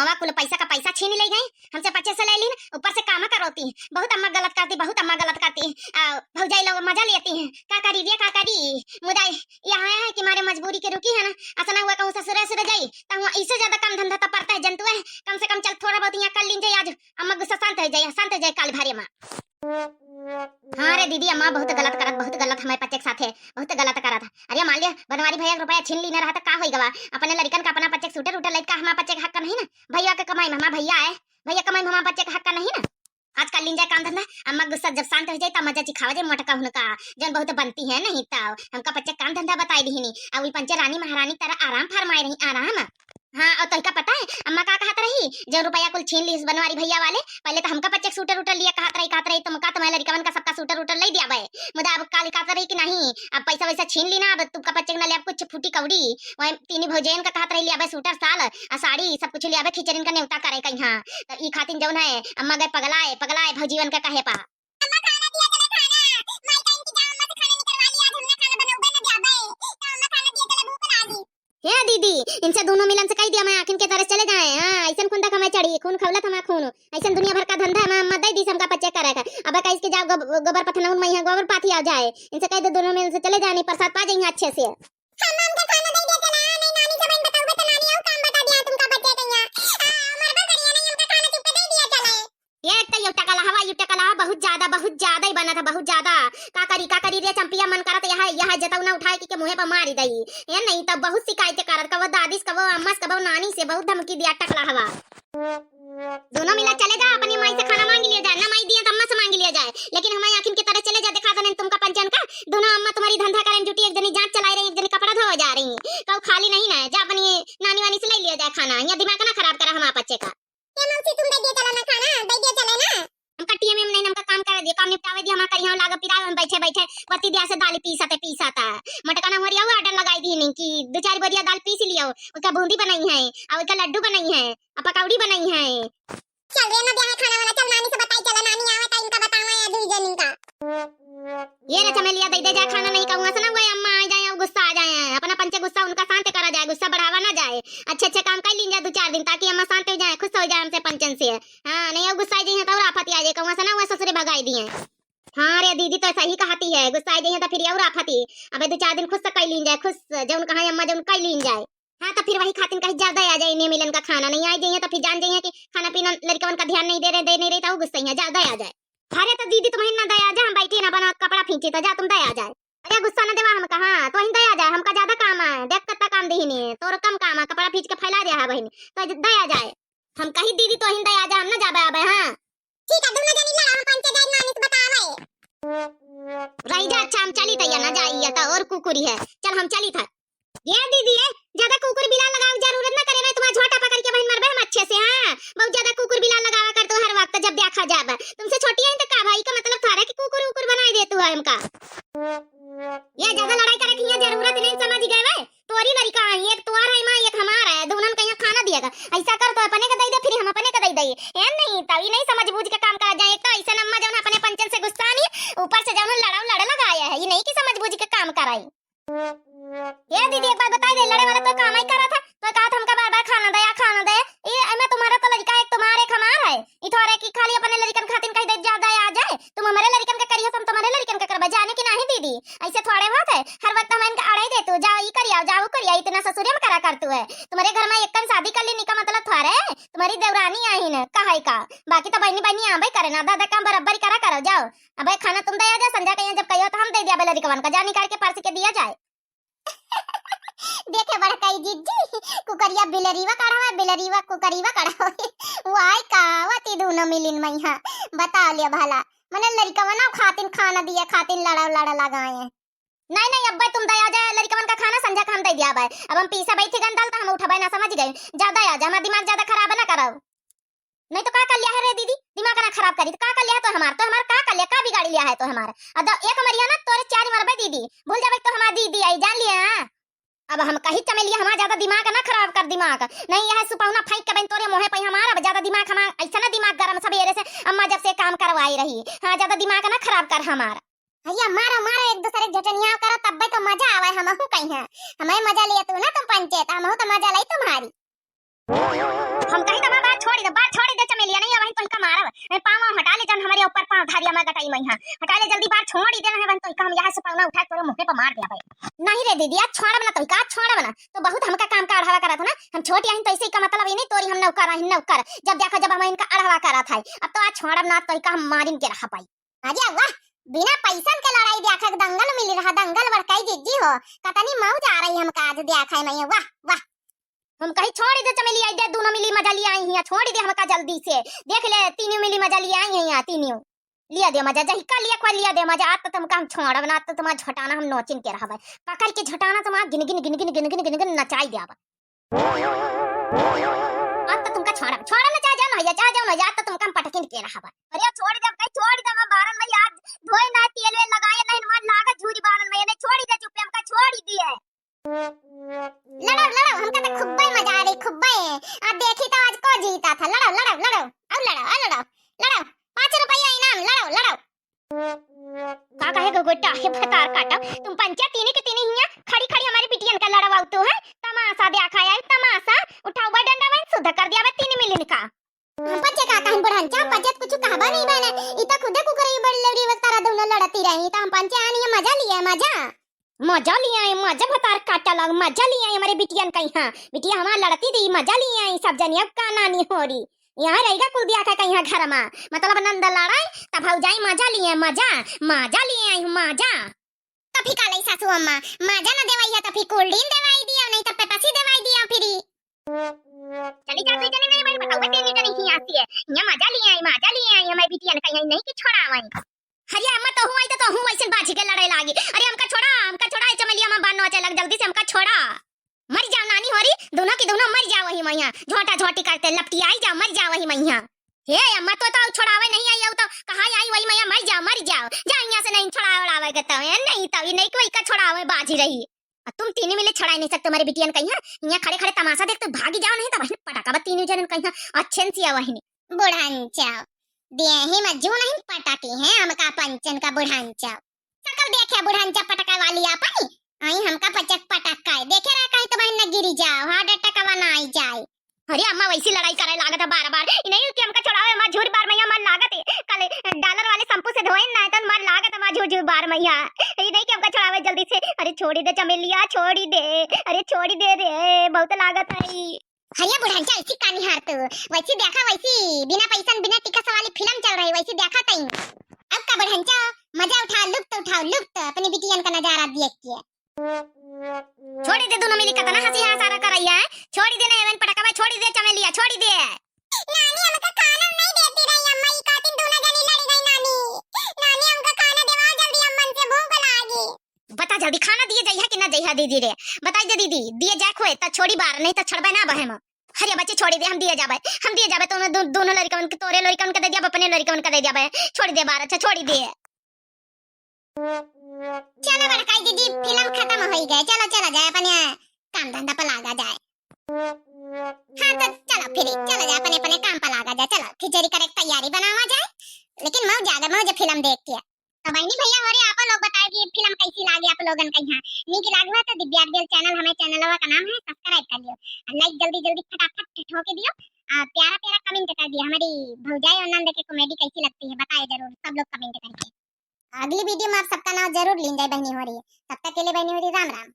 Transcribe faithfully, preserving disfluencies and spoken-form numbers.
हमार कुल पैसा का पैसा छीन ले गई, हमसे पच्चीस सौ ले लीन, ऊपर से काम करौती। बहुत अम्मा गलत करती, बहुत अम्मा गलत करती। आ, भौजाई लोग मजा लेती हैं। का करी रे, का करी? मुदा यहाँ है कि मारे मजबूरी के रुकी है ना, असना हुआ कहूँ ससुरे ससुरे जाई, तो हुआ इससे ज्यादा काम धंधा तो पड़ता है, जनतु है। कम से कम चल थोड़ा बहुत यहाँ कर लीन जाए, आज अम्मा गुस्सा शांत हो जाए, शांत हो जाए काल भरे में। हाँ रे दीदी, अम्मा बहुत गलत करत, बहुत गलत हमारे पच्चे के साथे, बहुत गलत करत। अरे मान लिया बनवारी भैया के रुपया छीन लीन रहा तो का होई गवा? अपने लड़िकन का अपना पच्चे के सूटर उटर लइका हमार पच्चे के हक का नहीं ना? भैया के कमाई में हमार भैया है, भैया कमाई में हमार पच्चे के हक का नहीं ना? आज कर लीन जाए काम धंधा, अम्मा गुस्सा जब शांत हो जाए तब मजा चिखावा जाए मोटका हुनका, जौन बहुत बनती है नहीं तो हमका पच्चे काम धंधा बताई दीहिनी। अब ई पंचे रानी महारानी तरह आराम फरमाए रही, आराम। हाँ, और तोहका पता है अम्मा का कहत रही, जो रुपया कुल छीन लीस बनवारी भैया वाले, पहले तो हमका पच्चे सूटर उटर लिया कहत रही, कहत रही तुमका तुम्हारे लड़िकवन का सबका सूटर उटर ले दिया बे। मुदा अब काल कहत रही कि नहीं, अब पैसा वैसा छीन ली ना, अब तुमका पच्चे न ले, अब कुछ फूटी कौड़ी। वही तीनी भौजैन का कहत रही लिया बे सूटर साल, आ साड़ी सब कुछ लिया बे, खिचड़िन का नेवता करे कहीं। हाँ, तो ई खातिन जौन है अम्मा गए पगलाए, पगलाए भौजीवन का कहे पा। अम्मा खाना दिया चला खाना, माई का इंतजाम अम्मा से खाना निकलवा लिया, आज हम ना खाना बनाऊबे ना जाबे, तो अम्मा खाना दिया चला भूख लागी। हे दीदी, इनसे दोनों मिलन से कह दिया मैं आखिन के तरह चले जाए। हाँ, ऐसन खुंदा कमाए चढ़ी, खून खौलत हमार खून, ऐसन दुनिया भर का धंधा है, मैं अम्मा दे दी हमका पच्चे करे का। अब कह इसके जाओ गोब-, गोबर पथनौन में यहाँ गोबर पाथी आ जाए, इनसे कह दे दोनों मिलन से चले जाए, नहीं प्रसाद पा जाइए अच्छे से। हम हमके खाना दे दिया चला, नहीं नानी से बहन बताऊबे तो नानी और काम बता दिया तुमका बच्चे कहिया। आ, मरबा करिया नहीं, हमका खाना चुपके दे दिया चला। ये एक तो ये टकला हवा, ये टकला हवा बहुत ज्यादा, बहुत ज्यादा ही बनत है, बहुत ज्यादा। का करी, का करी रे चंपिया, मन करत यह, यह जतौना उठाए कि के मुँहे पर मारी दई। ये नहीं तो बहुत शिकायत करत, कबो दादी से, कबो अम्मा से, कबो नानी से बहुत धमकी दिया टकला हवा। दोनों मिला चले जा, अपनी माई से खाना मांग लिया जाए, ना माई दिया तो अम्मा से मांग लिया जाए, लेकिन हमारी आखिन की तरह चले जा, दिखा देने तुमका पंचन का। दोनों अम्मा तुम्हारी धंधा करें जुटी, एक जनी जांच चलाई रही, एक जनी कपड़ा धोवे जा रही, कहू खाली नहीं ना, जा अपनी नानी वानी से ले लिया जाए खाना, यहाँ दिमाग ना खराब करा हमारे बच्चे का। ए मौसी, तुम दे दिए चला ना खाना, दे दिए चले ना। हमका टीएमएम नहीं, हमका काम करे दिए, काम निपटावे दिए, हमार करिया लाग पिरावे में बैठे बैठे, बत्ती दिया से दाल पीसत है, पीसत है। मोटका ना हो रही है, वो ऑर्डर लगाई दी नहीं कि दो चार बोरिया दाल पीस लियो, उसका बूंदी बनाई है, और उसका लड्डू बनाई है, और पकौड़ी बनाई है। चल रे, ना दिया है खाना वाला, चल नानी से बताई, चला नानी आवे ता इनका बतावे है दुई जन इनका। ये रे चमेलिया, दे दे जाए खाना, नहीं कहूँ ऐसा ना हुआ अम्मा आ जाए और गुस्सा आ जाए, अपना पंचे गुस्सा उनका शांत करा जाए, गुस्सा बढ़ावा ना जाए। अच्छे अच्छे काम कर लीन जाए दो चार दिन, ताकि अम्मा शांत हो जाए, खुश हो जाए हमसे पंचन से। हाँ, नहीं और गुस्सा आ जाए तो और आफत आ जाए, कहूँ ऐसा ना हुआ ससुरे भगाई दिए। हाँ रे दीदी, तो सही कहती है, गुस्सा आ जाए तो फिर और आफत ही। अबे दो चार दिन खुश से कर लीन जाए, खुश जौन कहा अम्मा जौन कर लीन जाए। हाँ, तो फिर वही खातिन कहीं ज्यादा आ जाए, इन्हें मिलन का खाना नहीं आ जाइए, तो फिर जान जाइए कि खाना पीना लड़कवन का ध्यान नहीं दे रहे, दे नहीं रहे, तो वो गुस्सा ही ज्यादा आ जाए। अरे तो दीदी, तुम्हें ना दया आ जाए, हम बैठे ना बना कपड़ा फींचे, तो जा तुम दया आ जाए। अरे गुस्सा न देवा हमका, हाँ, तो ही दया आ जाए, हमका ज्यादा काम है, देख कितना काम दीहिनी, तोर कम काम है, कपड़ा फींच के फैला दिया है बहिनी, तो ज-, दया आ जाए। हम कही दीदी, तो ही दया आ जाए, हम ना जाबे आबे, हाँ। ठीक है, दोनों जनी लड़ा, हम पंचे जाए, नानी से बतावे। रही जा, अच्छा, हम चली तैया ना जाइए, तो और कुकुरी है, चल हम चली था। ये दीदी, ये ज्यादा कुकुर बिलार लगावे की जरूरत ना करे, मैं तुम्हारा झोटा पकड़ के बहिन मरबे हम अच्छे से। हाँ, बहुत ज्यादा कुकुर बिलार लगावा कर तो हर वक्त जब देखा जाबे। तुमसे छोटी है तो का भाई का मतलब थोड़ा कि कुकुर उकुर बनाई दे तू है हमका। ये ज्यादा लड़ाई करे की यहाँ जरूरत नहीं, समझ गए वे? तोरी लड़िका है, एक तोर है माँ, एक हमार है, दोनों का यहाँ खाना दिएगा। ऐसा कर तो अपने का दे दे, फिर हम अपने का दे दे। ये नहीं, तभी नहीं समझ बूझ के काम करा जाए। एक तो ऐसे अम्मा जौन अपने पंचन से गुस्सा नहीं, ऊपर से जौन लड़ाऊ लड़ लगाया है, ये नहीं कि समझ बूझ के काम कराई। ये दीदी, एक बात बताई दे, लड़े वाला तो काम ही करा था, तो कहा था हमका बार बार खाना दे, खाना दे। ये एमे तुम्हारा तो लड़का एक तुम्हारे एक हमार है, ये थोड़े की खाली अपने लड़कन खातिन कही दे, ज्यादा आ जाए, तुम हमारे लड़कन के करियो, हम तुम्हारे लड़कन के करबे, जाने की नहीं दीदी, ऐसे थोड़े बात है, हर वक्त हम इनका अड़ाई दे तू, जाओ ये करिया, जाओ वो करिया, इतना ससुरे में करा कर तू है, तुम्हारे घर में एक कन शादी कर ली, निका मतलब थोड़े, तुम्हारी देवरानी आई न, कहा का, बाकी तो बहनी बहनी आबे करे ना, दादा काम बराबर ही करा करो, जाओ। अबे खाना तुम दे आ जा, संझा के यहाँ जब कहियो तो हम दे दिया, अबे लड़िकवन का जा निकाल के परस के दिया जाए। देखे बड़काई जिज्जी, कुकरिया बिलरीवा कढ़ावे, बिलरीवा कुकरीवा कढ़ावे। वाई का आवती दोनों मिलिन मैहा, बता लिया भला, मने लड़िकवना खातिन खाना दिए, खातिन लड़ा लड़ा लगाए। नहीं, नहीं, अब्बे तुम दे आ जाए, लड़िकवन का खाना संझा का हम दे दिया अब्बे। अब हम पीसा बैठी गन डाल तो हम उठबे ना, समझ गए? ज्यादा आ जा, हमारा दिमाग ज्यादा खराब ना करो। नहीं तो का कर लिया है रे दीदी, दिमाग ना खराब करी, तो का कर लिया है तो हमार, तो हमार का कर लिया, का बिगाड़ लिया है तो हमार? अद एक मरिया ना तोरे चार मरबे दीदी, भूल जाबे तो हमार दीदी आई, जान लिया, हाँ? अब हम कही चमेलिया, हमार ज्यादा दिमाग ना खराब कर, दिमाग नहीं, यह सुपौना फेंक के बन तोरे मुँहे पे हमार, अब ज्यादा दिमाग हमार, ऐसा ना दिमाग गरम सबेरे से अम्मा जब से काम करवाई रही, हाँ, ज्यादा दिमाग ना खराब कर हमार। भैया मारो, मारो, एक दूसरे के झटनिया करो, तब्बे तो मजा आवे, हमहू कहीं है, हमें मजा लिए तू ना तुम पंचे, तो हमहू तो मजा लाई तुम्हारी। हम कही तब कई मैया। हटा ले जल्दी बार, छोड़ी दे, नहीं बन तो इका हम यहाँ से पौना उठा के तोरे मुँहे पर मार देबे। नहीं रे दीदी, आज छोड़ब ना तो इका, आज छोड़ब ना। तो बहुत हमका काम का अढ़ावा करत है ना, हम छोटी आइन तो ऐसे इका मतलब ये नहीं तोरी हम नौकर आइन नौकर। जब देखा जब हम इनका अढ़ावा करत है, अब तो आज छोड़ब ना तो इका हम मारिन के रहा पाई। अरे वाह, बिना पैसन के लड़ाई देखा के दंगल मिली रहा, दंगल बड़काई जिज्जी हो। कतनी मौज आ रही हमका आज देखा है मैया, वाह वाह। हम कही छोड़ी दे चमेली, आई दे दोनों मिली मजा लिया आई हिया, छोड़ी दे हमका जल्दी से। देख ले तीनों मिली मजा लिया आई हिया, तीनों। लिया दे मजा, जही का लिया को लिया दे मजा, आज तो तुमका हम छोड़ब ना, आज तो तुम्हारा झोटाना हम नोचिन के रहबे। पकड़ के झोटाना तुम्हारा गिन गिन गिन गिन गिन गिन गिन गिन नचाई देबे। आज तो तुमका छोड़ब, छोड़ब ना, चाहे जाओ ना, या चाहे जाओ ना, या तो तुमका हम पटकिन के रहबे। अरे छोड़ी दे, कहीं छोड़ी दे, हम बारन में आज धोए ना, तेल वेल लगाए नहीं, मार लागा झूरी बारन में, नहीं छोड़ी दे, चुप्पे हमका छोड़ी दिए। लड़ो, लड़ो, हमका तो खुब्बे मजा आ रही, खुब्बे। आ देखी तो आज को जीता था, लड़ो, लड़ो, लड़ो, और लड़ो, और लड़ो, लड़ो, पाँच रुपया इनाम, लड़ो, लड़ो। का कहे गो गोटा, हे भतार काटा, तुम पंचे तीनी के तीनी हिया खड़ी खड़ी हमारी बिटियन का लड़वाऊ तू है, तमाशा देखा है, तमाशा, उठाओ बा डंडा वही सुधा कर दिया बा तीन मिलिन का। हम पंचे का कहन बुढ़न चा, पंचे कुछ कहबा नहीं बने, ई तो खुदे कुकरई बड़ लड़ी वक्त तारा दोनों लड़ती रही, तो हम पंचे आनी है मजा लिया, मजा। मजा लिया है, मजा भतार काटा लग, मजा लिया है हमारे बिटियन कहीं, हाँ, बिटिया हमार लड़ती दी, मजा लिया है सब जनी, अब का नानी हो रही, यहाँ रहेगा कुल दिया का कहीं घर मा, मतलब नंद लड़ाई, तब भौजाई मजा लिया है, मजा, मजा लिया है, मजा। तफी का लई सासू अम्मा, मजा न देवाई है, तफी cold drink देवाई दिया, नहीं तो पेप्सी देवाई दिया फिरी। चली जा, तुझे नहीं, मैं बताऊँ, मैं तेरी जनी ही आती है। ये मजा लिया है, मजा लिया है, मैं बिटियन कहीं नहीं कि छोड़ावाई। अरे अम्मा, तो हूँ आई तो, तो हूँ वैसे बाजी के लड़ाई लागी। अरे हमका छोड़ा, हमका छोड़ा, ए चमेलिया में बान नोचे लग, जल्दी से हमका छोड़ा। मर जाओ नानी होरी, दोनों की दोनों मर जाओ वही मैया। झोंटा झोंटी करते लपटी आई जाओ, मर जाओ वही मैया। हे अम्मा, तो, तो छोड़ावे नहीं आई, तो कहाँ आई वही मैया, मर जाओ, मर जाओ। जा यहाँ से नहीं छोड़ावे उड़ावे के तो, ए, नहीं तो, ये नहीं कोई का छोड़ावे बाजी रही। आ तुम तीनों मिले छोड़ाई नहीं सकते हमारे बिटियन कहीं, हाँ? यहाँ खड़े खड़े तमाशा देखते भागी जाओ, नहीं तो वहीं पटाका बा तीनों जनन कहीं, हाँ? अच्छे से आवा ही नहीं। बुढ़ांचा, देही में जू नहीं पटाकी है, हमका पंचन का बुढ़ांचा। सकल देखिया बुढ़ांचा पटका वाली आपन, आई हमका पचक पटक का है। देखे रहा कहीं तो बहन न गिरी जाओ, heart attack आवा ना आई जाए। अरे अम्मा, वैसी लड़ाई करे लागत है बार बार। ई नहीं कि हमका छोड़ावे, अम्मा झूठ बार मैया मार लागत है। कल dollar वाले shampoo से धोए ना, तन मार लागत है अम्मा झूठ झूठ बार मैया। ई नहीं कि हमका छोड़ावे जल्दी से। अरे छोड़ी दे चमेलिया, छोड़ी दे। अरे छोड़ी दे रे, बहुत लागत है। हरिया बुढ़ांचा, ऐसी का निहार तू? वैसी देखा, वैसी बिना पैसन, बिना टिकस वाली फिल्म चल रही, वैसी देखा तई। अब का बुढ़ांचा, मजा उठा, लुत्फ उठाओ, लुत्फ, अपनी बिटियन का नजारा देख के। छोड़ी दे, दोनों मिली कतना हंसी हंसारा करैया है। छोड़ी दे ना, एवन पटकवा, छोड़ी दे चमेलिया, छोड़ी दे। नानी, हमका खाना नहीं देती रही अम्मा, ई खातिर दोनों जनी लड़ी गई नानी। नानी, हमका खाना देवा जल्दी, अम्मन से भूख लागी। बता जल्दी, खाना दिए जइहा कि ना जइहा दीदी रे? बताई दे दीदी, दिए जाए खोए त छोड़ी बार, नहीं त छड़बे ना बहे म। अरे बच्चे छोड़ी दे, हम दिए जाबे, हम दिए जाबे, तो दो-, दोनों लड़िकन के, तोरे लड़िकन के दे दिया, अपने लड़िकन के दे दिया बे, छोड़ी दे बार, अच्छा छोड़ी दे। चलो बड़काई दीदी, फिल्म खत्म होई गए, चलो चला जाए अपने काम धंधा पर लागा जाए। हाँ तो चलो फिर चला जाए अपने अपने काम पर लागा जाए, चलो खिचड़ी करे के तैयारी बनावा जाए, लेकिन मौज आ गए, मौज फिल्म देख के। तो बहनी भैया हो रे, आप लोग बताए कि फिल्म कैसी लागी आप लोगन का यहाँ। नीक लागी है तो दिव्या आर्ट गर्ल channel, हमारे channel का नाम है, subscribe कर लियो। और like जल्दी जल्दी फटाफट ठोके दियो। और प्यारा प्यारा comment कर दियो। हमारी भौजाई और नंद के comedy कैसी लगती है बताए जरूर सब लोग comment करके। अगली video में आप सबका नाम जरूर लीन जाए बहनी हो रे। तब तक के लिए बहनी हो रे, राम राम।